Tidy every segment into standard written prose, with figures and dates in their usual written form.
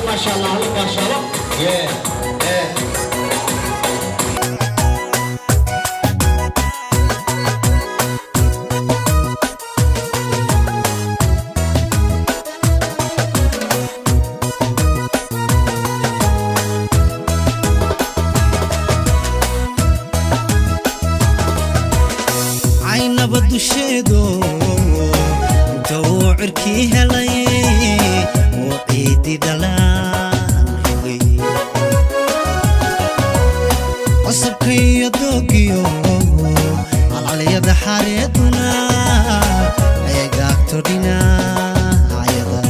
Baashaalo, hala baashaalo. Yeah, yeah. Caynaba dusheedo inta uu cirkii helay oo ciidi dhalaan rogay, cosabka iyo doogiyo calcalyada xareeduna eegaagto dhinacyada.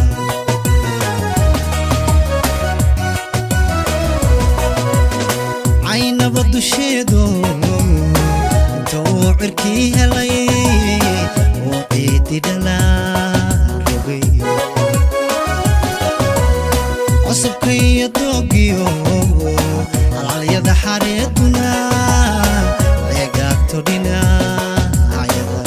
Caynaba dusheedo inta uu cirkii helay oo ciidi dhalaan rogay, cosabka iyo doogiyo calcalyada xareeduna eegaagto dhinacyada.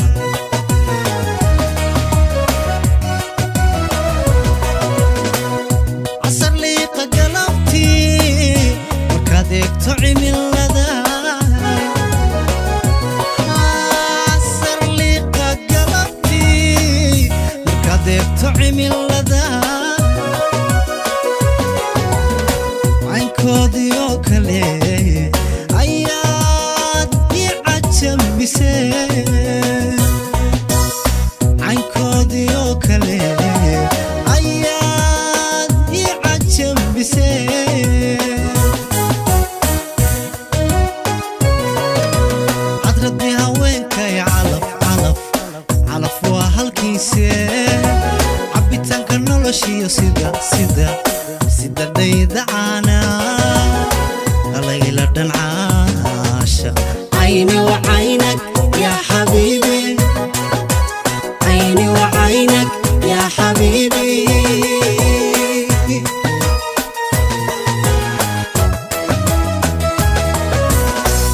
Casar liiqa galabtii markaad eegto cimilada, casar liiqa galabtii markaad eegto cimilada, caynkoodii oo kale ayaad ii cajabisee, caynkoodii oo kale ayaad ii cajabisee. Cadradii haweenkay calaf calaf calaf waa halkiise, cabbitaanka noloshiyo sida sida sida dhayda caana qalayla dhan caashaq. عيني وعينك يا حبيبي، عيني وعينك يا حبيبي.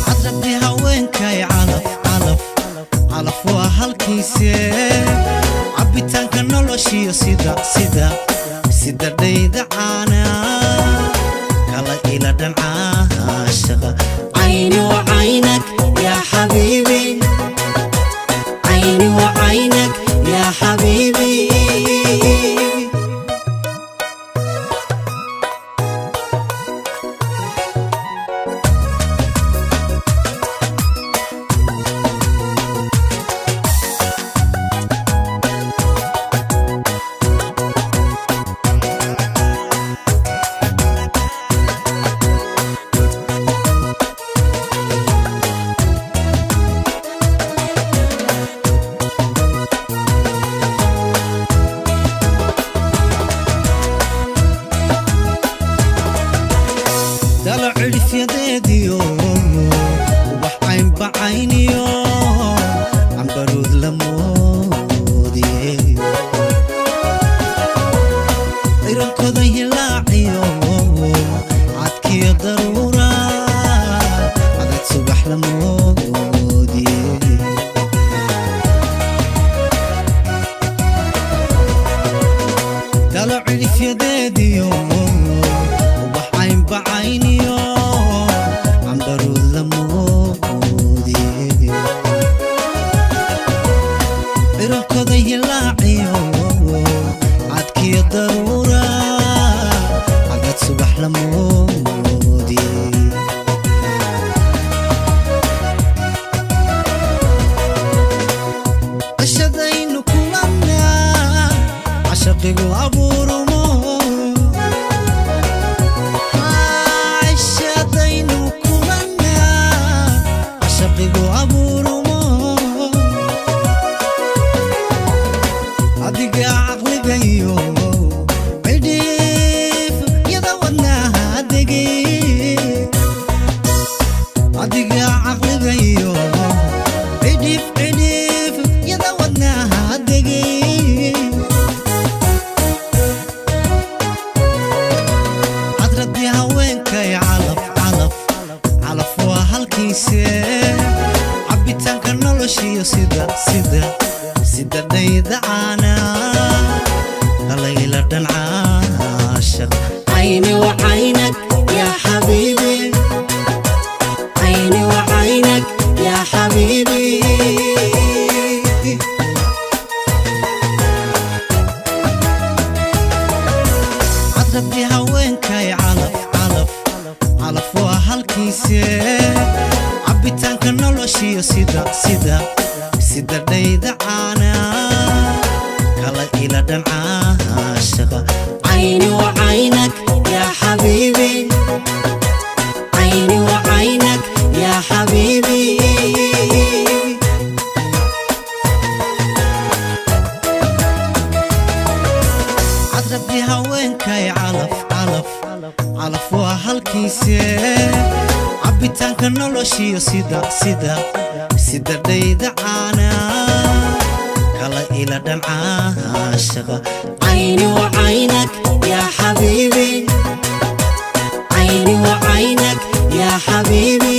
Cadradii haweenkay calaf calaf calaf waa halkiise, cabbitaanka noloshiyo sida sida sida dhayda caana kala ila dhan caashaqa. عيني وعينك يا حبيبي، عيني وعينك يا حبيبي. Dalo cidhifyadeediyo ubax caynbacayniyo cambaruud la moodiye, cirankooda hilaaciyo cadkiyo daruura adag subax la moodiye. Dalo cidhifyadeediyo ubax caynbacayniyo cambaruud la moodiye, cirankooda hilaaciyo cadkiyo daruura cadad subax la moodiye. Cishadaynu kulannaa cashaqigu abuurumo, cishadaynu kulannaa cashaqigu abuurumo, adiga caqligayo cidhiif yada wadnaha degay, adiga caqligayo cidhiif cidhiif yada wadnaha degay. Cadradii haweenkay calaf calaf calaf waa halkiise, cabbitaanka noloshiyo sida sida sida dhayda caana qalayla dhan caashaq. عيني وعينك يا حبيبي، عيني وعينك يا حبيبي. Cadradii haweenkay calaf calaf calaf waa halkiise, cabbitaanka noloshiyo sida sida sida dhayda caana kala ila dhancaashaqa. عيني وعينك يا حبيبي، عيني وعينك يا حبيبي. Cadradii haweenkay calaf calaf calaf waa halkiise, cabbitaanka noloshiyo sida sida sida dhayda caana kala ila dhancaashaqa. عيني وعينك يا حبيبي، عيني وعينك يا حبيبي.